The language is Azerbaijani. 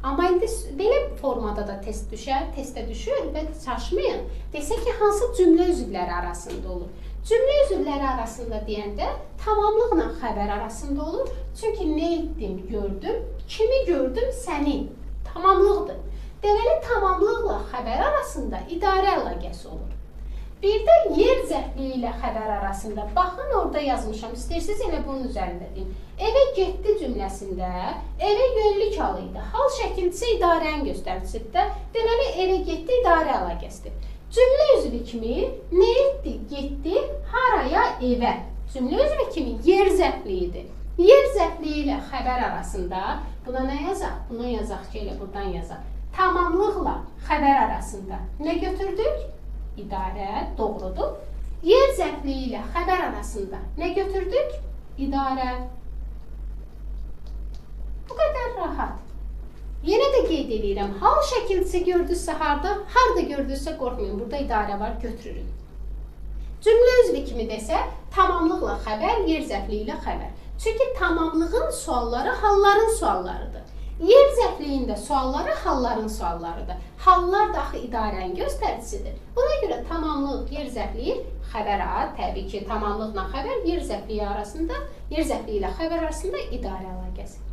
Amma indi belə formada da test düşər, testə düşür və çaşmayın. Desə ki, hansı cümlə üzvləri arasında olur? Cümlə üzvləri arasında deyəndə tamamlıqla xəbər arasında olur. Çünki nə etdim, gördüm, kimi gördüm, səni. Tamamlıqdır. Deməli, tamamlıqla xəbər arasında idarə əlaqəsi olur. Bir də yer zərfliyi ilə xəbər arasında. Baxın, orada yazmışam. İstəyirsiniz, elə bunun üzərində deyim. Evə getdi cümləsində evə yönlük halı idi. Hal şəkilçisi idarənin göstəricisidir. Deməli, evə getdi idarə əlaqəsidir. Cümlə üzvü kimi nə etdi, getdi, haraya, evə. Cümlə üzvü kimi yer zərfliyidir. Yer zərfliyi ilə xəbər arasında buna nə yazaq? Buna yazaq ki, elə buradan yazaq. Tamamlıqla xəbər arasında nə götürdük? İdarə, doğrudur. Yer zərfliyi ilə xəbər arasında nə götürdük? İdarə. Bu qədər rahat. Yenə də qeyd edirəm, hal şəkilçisi gördünüzsə harda, harda gördünüzsə qorxmayın, burada idarə var, götürürük. Cümlə üzvü kimi desə, tamamlıqla xəbər, yer zərfliyi ilə xəbər. Çünki tamamlığın sualları halların suallarıdır. Yer zərfliyində sualları halların suallarıdır. Hallar da axı idarənin göstəricisidir. Buna görə tamamlıq, yer zərfliyi, xəbər, təbii ki, tamamlıqla xəbər, yer zərfliyi arasında, yer zərfliyi ilə xəbər arasında idarə əlaqəsi.